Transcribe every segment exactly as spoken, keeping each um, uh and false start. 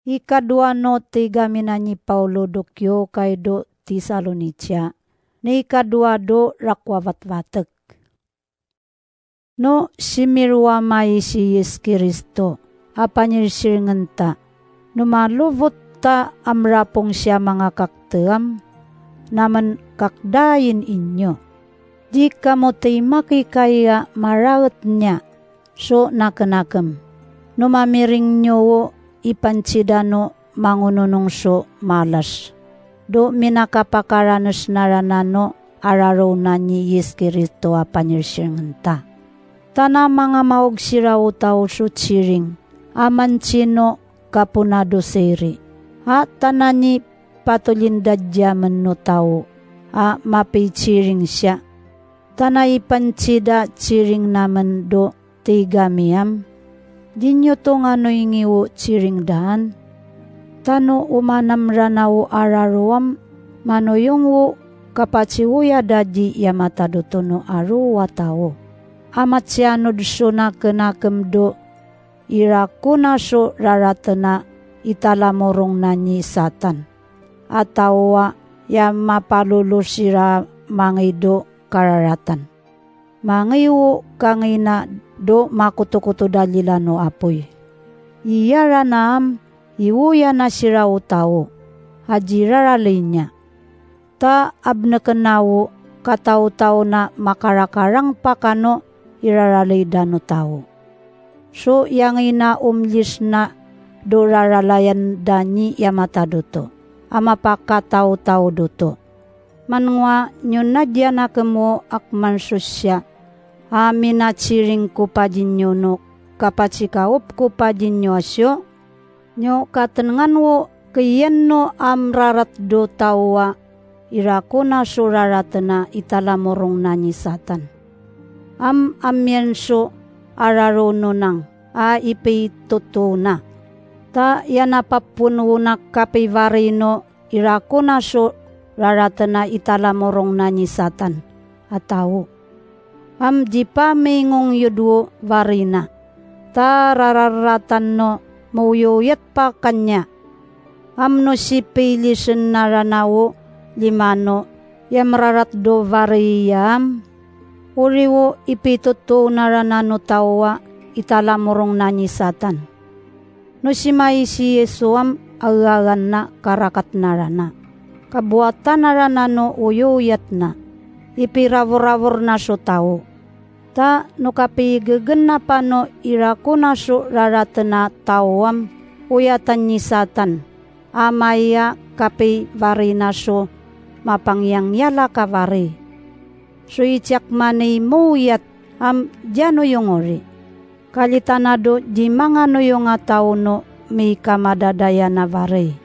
I kaduano te ikamina ni Bauro do kiokai do Tisalonitia, n I kaduado rakoa vatvatek. N timirua mai ti Iesu Kristo, a bwaniritiringanta, n umarovotta am rabong tia manga kakteam, n aman kakdain inyo. Di kamoteimaki kaia maraut nia, so nakenakem, n umamiring nio, I bantida no mangononong so maras, do minakabakara n tinara nano ara rouna ni Iesu Kristo a bwaniritiringanta. Tana manga maok tirautau so tiring, a mantino kabuna do teiri. A tana ni batorindadiamen no tau, a mabei tiring tia. Tana I bantida tiring namen do te ikamiam. Di nyotonga noingiu tiring daan. Tano umanam ranau ara roam, manoiong u kabatiuia dadi I a matadoto no aroa tau. A matiano so nakenakem do I rakuna so raratena I taramorong nani Satan. A taua I a mabaroro tira mangei do kararatan. Mangei u kangina do makotokoto rarira no aboi. I ara naam, I uia na tirautau, a di rarareinia. Ta abnekenau katautau na makarakarang bwa kano I rarareira no tau. So I angiina umlisna do rararaean dani I a matadoto, a mabwakatautau doto. Mangua n ionakianakem o akman Tiotia, a mina tiring kubwarinio no kabatika ubku bwarinio atio, n iokatengan o keian no am rarat do taua I rakuna so raratena I taramorong nani Satan. Am amian so ara rou no nang, a I beitotouna. Ta I a na babun una kabei warei no I rakuna so raratena I taramorong nani Satan, a tau. Am tibwa meingong ioduo wareina. Ta rararatan no mouioiat bwa kania. Am no ti beilitin ara nau rimano, I a mararat do wareiia am. Uriu I beitotouna ara nano taua I taramorong nani Satan. No ti maiti Iesu am auaanna karakat n arana. Kabuatan ara nano uioiatna. I beiraworaworna so tau. Ta no kabei kekennabano I rakuna so raratena tauam ueatan ni Satan. A maia kabei wareina so mabwangiangiara kawarei. So I tiakmanei mouiat am tianoiongori. Karitana do di manga noionga tau no mei kamadadaeana warei.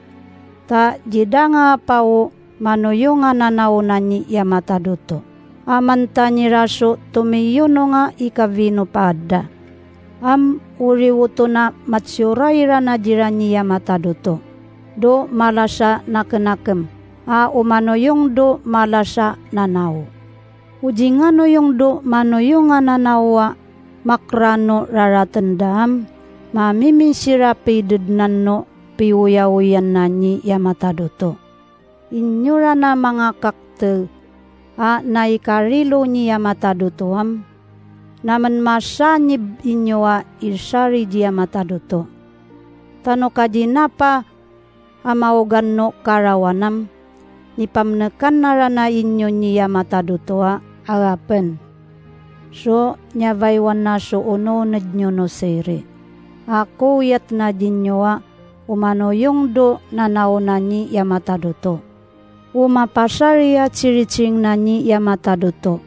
Ta di danga bwa o manoionga nanao nani I a matadoto. A mantanira so tomeiononga I kawino bwa ada. Am uriu tona matioraira nadira ni I a matadoto. Do marasa nakenakem. A o manoiong do marasa nanao. Utinganoiong do manoionga nanaoa makrano raraten daam, ma mimin tira beidednan no beuiauian nani I a matadoto. Inyorana manga kaktei, a na I karirou n I a matadoto am, naman masa nib inyoa I tari I a matadoto. Tano katinaba a maokan no karawanam, ni bamnekan arana inyo n I a matadotoa, a aben. So, ni a waiwanna so ononet n onoteire. A koiat nadinyoa, o manoiong do nanao nani I a matadoto. O mabataria tiritiring nani I a matadoto.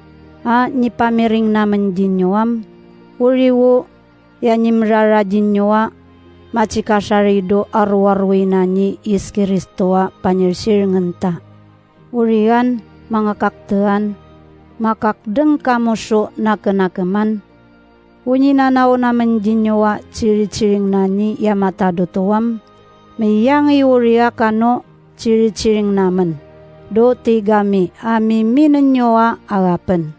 A ni bamiring naman dinyoam, uriu I a nimrara dinyoa, ma ti katarei do aroaroi nani Iesu Kristo a bwaniritiringanta. Urian, manga kaktean, ma kakdeng kamoso nakenakeman. Unina nao naman dinyoa tiritiring nani I a matadotoam, ma I angi uria kano tiritiring naman. Do teikami a miminen nyoa a aben.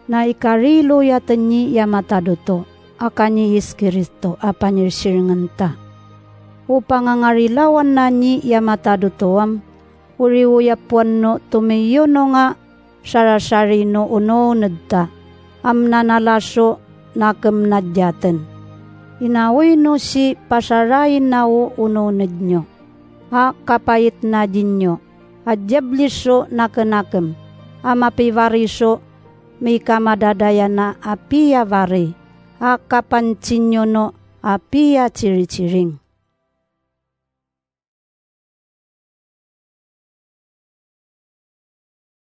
Na I karirou iaten I a matadoto, akani Iesu Kristo a bwaniritiringanta. Ubangangari rawan anne i a matarotoam, uri uia buanno tomeiononga sarasareino onounedda, am nanaraso nakem n aia ten. I na oino ti bwataraina onounenio, a kabwaetinarinio, a iabwiso nakenakem, a mabewariso, mai kamararaeana a bia warei, a kabwantiniono a bia tiritiring.